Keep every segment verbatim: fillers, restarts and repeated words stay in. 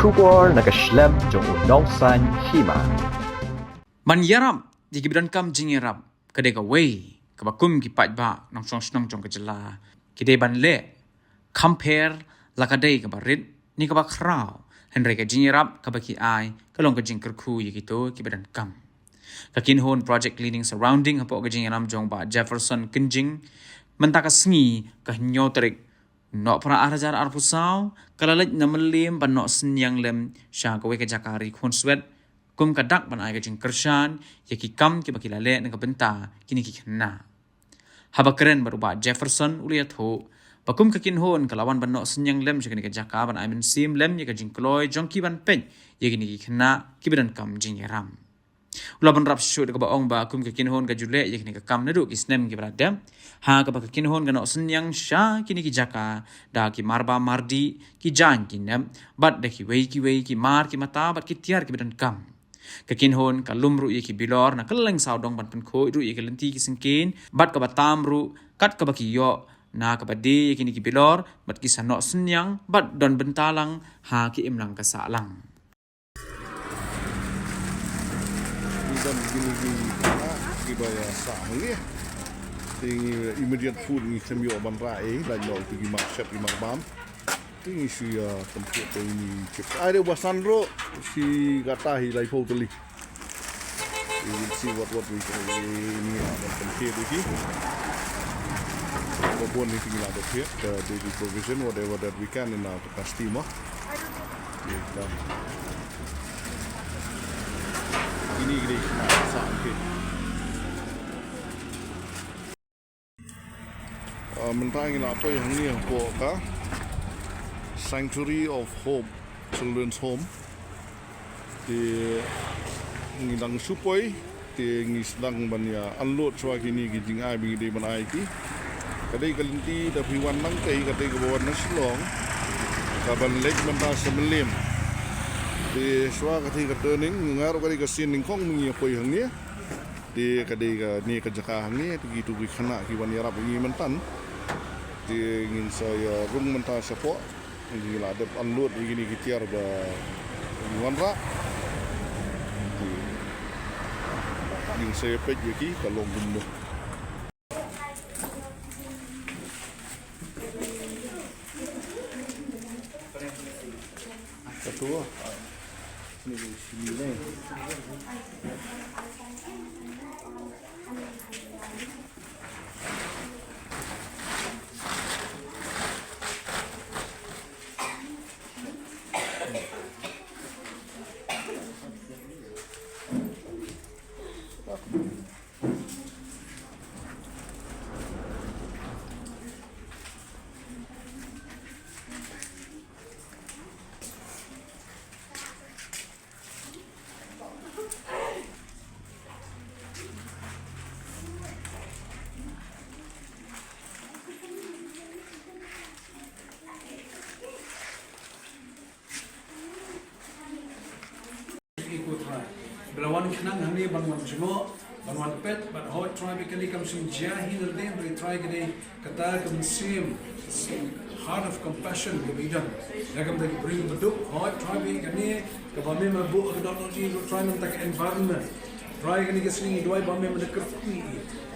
Khubor na ka shlem jong u nongsaiñ hima. Ban ïarap ïa kiba donkam jingïarap ka dei kawei kaba kum ki paidbah nongshong shnong jong ka jylla ki dei ban leh, kham pher la ka dei kaba rit ne kaba khraw, hynrei ka jingïarap kaba ki ai ka long ka jingkyrkhu ïa kito kiba donkam. Ka Kynhun Project Cleaning Surrounding hapoh ka jingïalam jong Bah Jefferson Kynjing mynta ka sngi ka hynñiew tarik Nohprah ar hajar arphew saw ka la leit na Mylliem ban noh synñiang lem sha kawei ka jaka ri khunswet kum ka dak ban ai ka jingkyrshan ïa ki kam kiba ki la leh na ka bynta kine ki khynnah. Haba kren bad u Bah Jefferson u la ïathuh ba kum ka kynhun ka la wan ban noh synñiang lem sha kane ka jaka ban ai mynsiem lem ïa ka jingkloi jong ki ban peit ïa kine ki khynnah kiba donkam jingïarap. U la bynrap shuh da kaba ong ba kum ka kynhun ka ju leh ïa kine ka kam naduh ki snem kiba la dep, ha kaba ka kynhun ka noh synñiang sha kine ki jaka da ki marbam mardih, ki jaiñ ki nep bad da kiwei kiwei ki mar ki mata bad ki tiar kiba donkam. Ka kynhun ka lum ruh ïa ki bilor na kylleng sawdong ban pynkhuid ruh ïa ki lynti ki syngkien bad kaba tam ruh kat kaba ki ïoh na kaba die ïa kine ki bilor bad ki sa noh synñiang bad don bynta lang ha ki imlang ka sahlang. Ngi don kine ki, ah, kiba ïa sah hangne. Te ngi immediate food ngi shem ïoh ban rah ei, lait noh ïa ki mar shet ki marbam. Te ngi shu ïa pynkhuid ïa kine ki. Ai de ba san ruh shi kata hi laiphew tylli. We will see what, what we can, we need, uh, what can pay with it. Ba bun ni tingin la ba pay, uh, daily provision, whatever that we can in our capacity mo. Kita ini gini na sa angke. Uh, mynta ngi la poi hangne hapoh ka Sanctuary of Hope Children's Home. Te ngi dang shu poi, te ngi sdang ban ïa unload shuwa kine ki jingai ba ngi dei ban ai ki. Ka dei ka lynti da phi wan nangtei, ka dei kaba wan na Shillong, ka ban leit mynta sha Mylliem. Te shuwa ka dei ka turning, nga ruh ka dei ka sien nyngkong ba ngi ïa poi hangne. Te ka dei kane ka jaka hangne, te kitu ki khynnah ki wan ïarap ïa ngi mynta. Te ngin sa ïa rung mynta shapoh. Ngi la dep unload ïa kine ki tiar ba ngi wanrah. Te ngin sa ïa peit ïa ki ka long kumno. Ka tu. Ba la wan khnang hangne ban wan jngoh, ban wan peit, bad hooid Trai ba kane kam shym jia hi na lade, hynrei Trai ka dei kata ka mynsiem, heart of compassion kaba i don. Da kam da ki briew ba duk, hooid Trai ba kane kaba me me buh ka dot dot i Trai mynta ka environment. Trai kane ka sngi ngi duwai ba me me da kyrkhu i.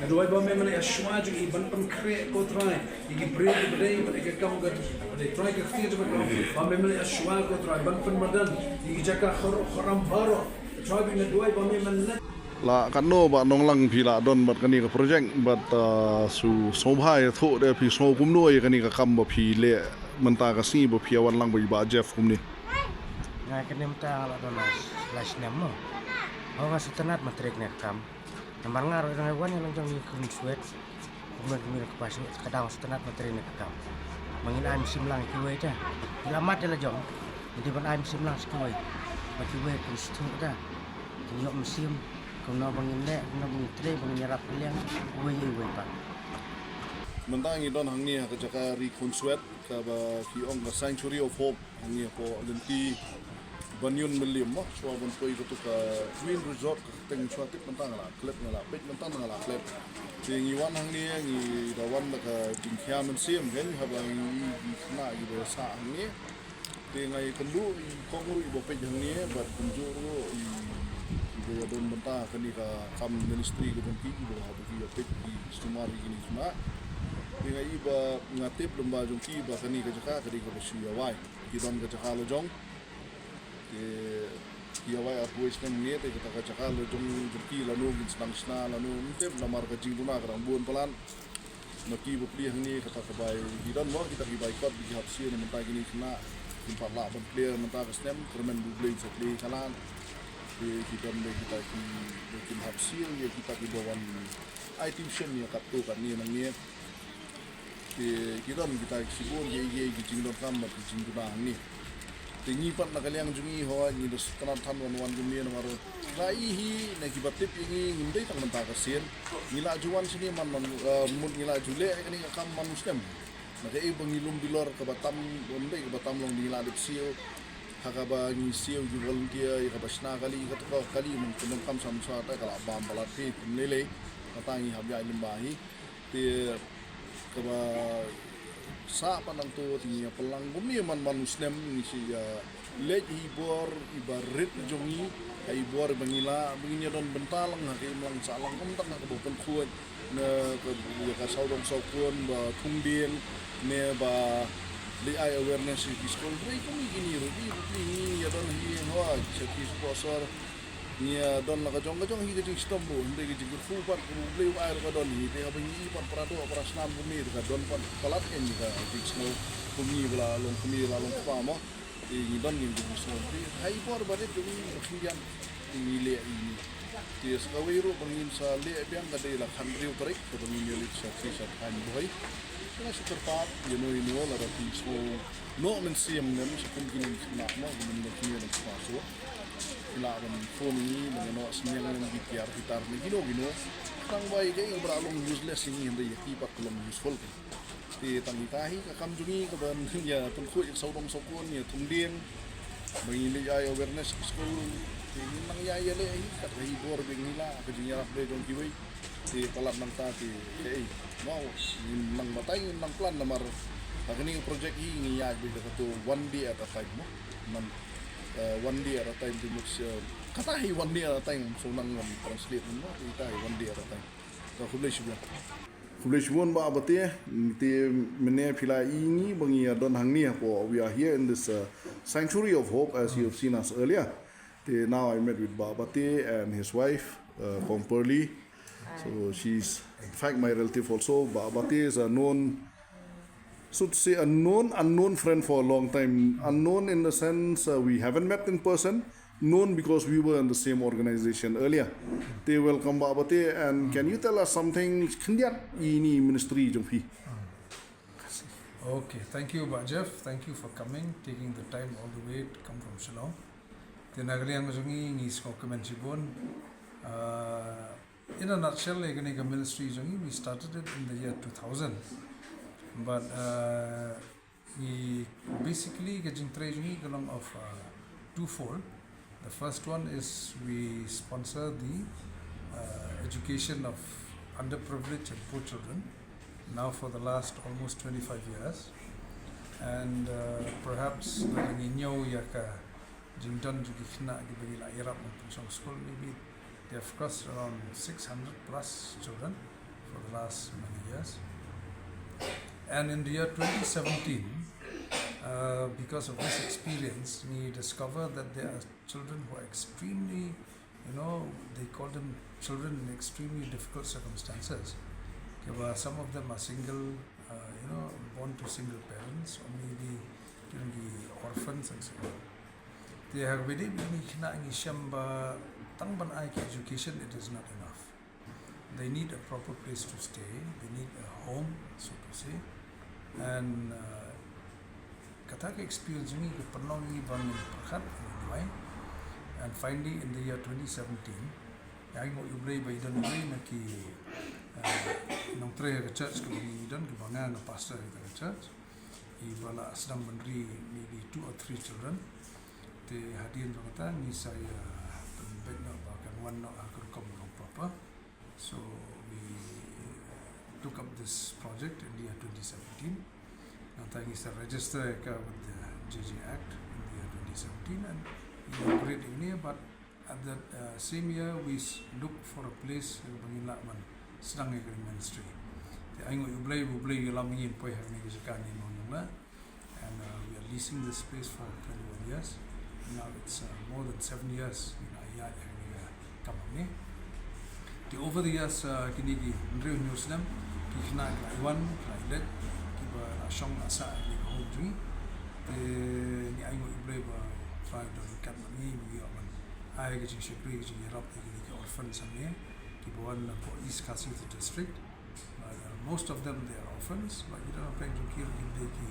Nga duwai ba me me leh shuwa jong i ban pynkhreh ko Trai. Ïa ki briew kiba dei ban ïa ka kam ka dei Trai ka ktien jong ka ba me me leh shuwa ko Trai ban pynmadan ïa ki jaka khor khoram baroh. Trai ba nga duwai ba me me leh. La katno ba nonglang phi la don bad kane ka project bad, uh, shu sngewbha ïathuh de phi sngew kumno ïa kane ka kam ba phi leh mynta ka sngi ba phi ïa wan lang bad i Bah Jeff kumne. Nga kane mynta nga la don la snem mo. Ho nga sngewtynnat ma trei kane ka kam. Namar nga ruh nga wan ïa long jong ngi khun swet. Kumno kumno ka pas ka dang sngewtynnat ma trei ne ka kam. Ma ngin ai mynsiem lang ïa kiwei te. Ngi la mad ïa la jong. Ngi dei ban ai mynsiem lang sha kiwei. Ba kiwei kin sngewthuh te. Kin ïoh mynsiem. Kumno ba ngin leh, kumno ba ngin trei, ba ngin ïarap ïa kiwei ïa kiwei pat. Mynta ngi don hangne ha ka jaka ri khun swet kaba ki ong ka Sanctuary of Hope. Hangne hapoh lynti Banion Mylliem mo, shuwa ban poi kato ka Twin Resort ka kyrteng shuwa tip mynta nga la klet nga la peit mynta nga la klet. Te ngi wan hangne ngi da wan da ka jingkhia mynsiem kan haba ngi khynnah ngi da sah hangne. Te nga ïakynduh i kong ruh iba peit hangne bad kumjuh ruh i, iba ïadon bynta kane ka kam ministry ka jong ki, iba ha ba ki ïa peit, ki sumar ïa kine ki khynnah. Te nga i ba nga tip lyngba jong ki ba kane ka jaka ka dei kaba shu ïawai. Ki don ka jaka la jong. Te ki ïawai arphew wei snem ne, te kata ka jaka la jong jong ki lano kin sdang shna lano, ym tip namar ka jingduna ka dang bun palat. Na ki bapli hangne kata ka bai, ki don mo kita ki bai kot, ki hap siew na mynta kine khynnah kim pat lah ban clear mynta ka snem, kyrmen U Blei sa plie ïa ka lad. Te ki don de kita ki, de kin hap siew ïa kita kiba wan ai tuition ïa katto katne nangne. Te ki don kita ki shibun ki, ki, ki jingdonkam bad ki jingduna hangne. Te ngi pat na ka liang jong ngi, hooid, ngi da sngewtynnat than wan wan kumne namar la i hi na kiba tip ïa ngi, ngim dei tang mynta ka sien. Ngi la ju wan shane man, man, eh, mut ngi la ju leh ïa kane ka kam man u snem. Na kaei ba ngi lum bilor kaba tam, ym dei kaba tam long, ngi la dep siew. Ha kaba ngi siew ki volunteer ïa kaba shna kali, kato ka kali man ka donkam sha mynshwa te ka la bam palat hi, ym lei lei. Kata ngi hap ïaid lyngba hi. Te kaba sah pat nangto te ngi ïa pynlang kumne man man u snem, ngi shu ïa leit ha i bor iba rit jong ngi, ha i bor iba ngi lah, ba ngin ïa don bynta lang ha ka imlang sahlang, ym tang ha kaba pynkhuid na ka, ïa ka sawdong sawkun ba thung dieng ne ba leit ai awareness ïa ki skul. Hynrei kumne kine ruh, ki ruh ki ngi ïa don hi, hooid, sha ki sponsor. Ngi ïa don la ka jong ka jong hi ka jingshitom ruh, hynrei ka jingkyrkhu pat ka U Blei u ai ruh ka don hi, te haba ngi i pat para doh para snam kumne te ka don pat palat ïa ngi ka jingsngew kum ngi ba la long kmie la long kpa mo. Te ngi don ngi ka jingsngew te ha i bor ba rit jong ngi ba khyndiat te ngi leh ïa ngi. Te sa kawei ruh ba ngin sa leh biang ka dei la khathynriew tarik kaba ngin ïa leit sha Khrist sha thaiñ Bhoi. Te nga shu kyrpad ïa no ïa no lada phi sngew noh mynsiem nem sha kum kine ki khynnah mo, ki mynta kine ki kpa so. Phi lah ban phone ïa ngi, ban ïa noh synñiang lem ki tiar ki tar ne kino kino. Tang ba ïa kaei ba la long useless ïa ngi, hynrei ïa ki pat ka long useful. Te tang ita hi ka kam jong ngi kaba ïa pynkhuid ïa sawdong sawkun, ïa thung dieng. Ba ngi leit ai awareness ki skul. Te ngin nang ïa ïa leh hi kat ka hi bor ba ngi lah, ka jingïarap de jong kiwei. Te palat nangta te kaei. Wow, ngin nang batai, ngin nang plan namar ha kane ka project hi ngi ïaid beit da kato one day at a time mo. Man, eh, one day at a time te mut, eh, kata hi one day at a time, so nang ngam translate mo, ita hi one day at a time. Te khublei shibun. Khublei shibun Bah Bate, te mynne phi la i ngi ba ngi ïa don hangne hapoh, we are here in this, uh, sanctuary of hope as you have seen us earlier. Te now I met with Bah Bate and his wife, uh, Kong Pearly. So she's in fact my relative also. Bah Bate is a known, so to say, a known unknown friend for a long time. Unknown in the sense, uh, we haven't met in person. Known because we were in the same organization earlier. Te welcome Bah Bate, and can you tell us something khyndiat ïa ini ministry jong phi? Okay, thank you Bah Jeff. Thank you for coming, taking the time all the way to come from Shillong. Te na ka liang jong ngi ngi sngewkmen shibun. Uh, in a nutshell, ïa kane ka ministry jong ngi, we started it in the year two thousand. But, uh, ngi basically ka jingtrei jong ngi ka long of, uh, twofold. The first one is we sponsor the, uh, education of underprivileged and poor children now for the last almost twenty-five years. And, uh, perhaps lada ngi ñiew ïa ka jingdon jong ki khynnah kiba ngi la ïarap ban pynshong skul, maybe they have crossed around six hundred plus children for the last many years. And in the year twenty seventeen, uh, because of this experience, we discovered that there are children who are extremely, you know, they call them children in extremely difficult circumstances. Okay, well, some of them are single, uh, you know, born to single parents, or maybe, you know, the orphans and so on. Te ha kaba ïadei bad kine ki khynnah ngi shem ba tang ban ai ki education, it is not enough. They need a proper place to stay. They need a home, so to say. And, uh, kata ka experience jong ngi ka pynlong ïa ngi ban pyrkhat, ban duwai. And finally, in the year twenty seventeen, ïa ngi ïoh U Blei ba i don uwei na ki, uh, nongtrei ha ka church kaba ngi don, kaba nga nga pastor ha ka church. Iba la sdang ban ri maybe two or three children. Te hadien jong kata ngi sa ïa pynbeit noh ba kan wan noh ha ka rukom kaba proper. So we took up this project in the year twenty seventeen. Nangta ngi sa register ïa ka with the J J Act. And inaugurate ïa kane, but at that uh, same year we s- look for a place ba ngin lah ban sdang ïa kane ka ministry. Te ai nguh ïa U Blei, U Blei u ïalam ïa ngi ban poi ha kane ka jaka ne mo nong la. And uh, we are leasing this place for twenty-one years. Now it's uh, more than seven years. Ngin ïaid ha kane ka kam hangne. Te over the years uh, kine ki hynriew hynñiew snem ki khynnah ki la wan, ki la leit, kiba la shong la sah ha kane ka home jong ngi. Te ngi ai nguh ïa U Blei ba U Trai u don ryngkat bad ngi, ba ngi ïoh ban ai ka jingshakri, ka jingïarap ïa kine ki orphans hangne kiba wan napoh East Khasi Hills District. But uh, most of them, they are orphans, but ngi don peng jong ki ruh ki dei ki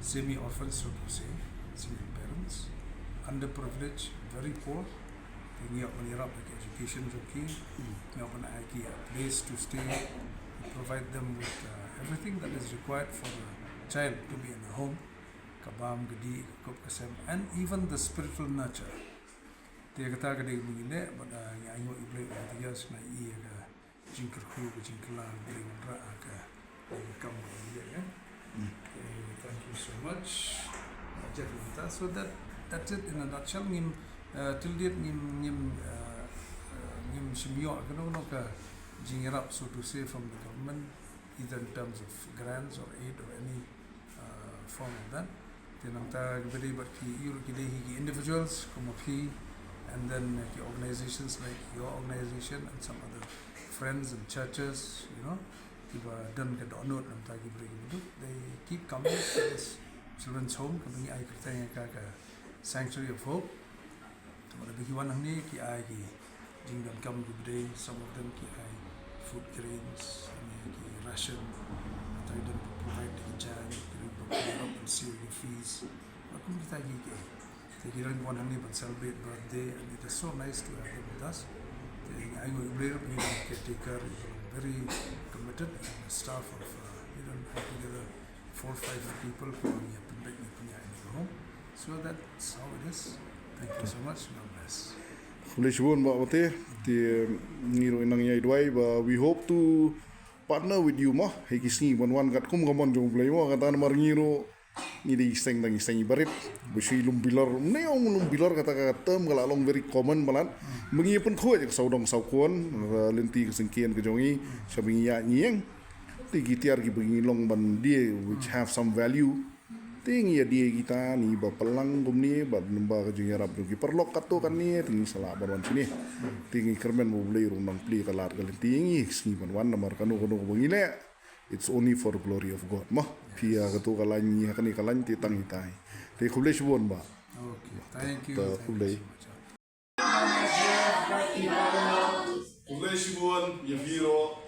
semi orphans, so to say, single parents, underprivileged, very poor. Te ngi ïoh ban ïarap ïa ki education jong ki, ngi ïoh ban ai ki a place to stay, provide them with uh, everything that is required for a child to be in a home. Ka bam, ka dih, ka kup, ka sem, and even the spiritual nurture. Te kata ka dei kaba ngi leh, bad uh, ngi ai nguh ïa U Blei over the years, nga ïohi ïa ka jingkyrkhu, ka jingkylla, ka jingwanrah ha ka, ka kam ka jingïaleh, eh. Okay, thank you so much. Uh, Jeff Mata. So that that's it in a nutshell. Ngim uh, till date ngim ngim uh, uh, ngim shim ïoh kano kano ka jingïarap, so to say, from the government, either in terms of grants or aid or any uh, form of that. Te nangta kiba dei bad ki, ïoh ki dei hi ki individuals kum ma phi, and then uh, ki organizations like your organization and some other friends and churches, you know, kiba don ka dohnud nangta kiba dei kiba duk. They keep coming to this children's home, kaba ngi ai kyrteng ïa ka ka Sanctuary of Hope. Te lada ki wan hangne ki ai ki jingdonkam kiba dei, some of them ki ai food grains, hangne ki ration, nangta ki don provide ki jan, ki don provide up and seal ki fees. Bad kum kita ki ki ai. Te ki don ki wan hangne ban celebrate birthday, and it is so nice to have them with us. Te ai nguh ïa U Blei ruh, ki don caretaker, very committed, and the staff of uh, you know, altogether four five people kiba ngi pynbeit, ngi pynïaid ïa ka home. So that's how it is. Thank you so much. God bless. Khublei shibun Bah Bate. Te ngi ruh nang ïai duwai ba we hope to partner with you mo ha ki sngi ban wan katkum ka mon jong U Blei mo, kata namar ngi ruh ngi dei seng dang seng barit. Ba shu lum bilor, ne ong lum bilor, kata ka term ka la long very common palat. Ba ngi pynkhot ïa ka sawdong sawkun, lynti ka syngkien ka jong ngi, shaba ngi ïaid ngi ïeng. Te ki tiar kiba ngi long ban die which have some value. Te ngi ïa die kita, ngi ba pynlang kumne bad namar ka jingïarap jong ki paralok katto katne, te ngi sa lah ban wan shane. Te ngi kyrmen ba U Blei ruh un nang plie ka lad ka lynti ïa ngi ha ki sngi ban wan, namar kano kano kaba ngi leh, it's only for the glory of God mo. Phi ïa katto ka lain, ngi ha kane ka lain, te tang ita hi. Te khublei shibun Bah. Okay, thank you. Te khublei. Khublei shibun ïa phi ruh.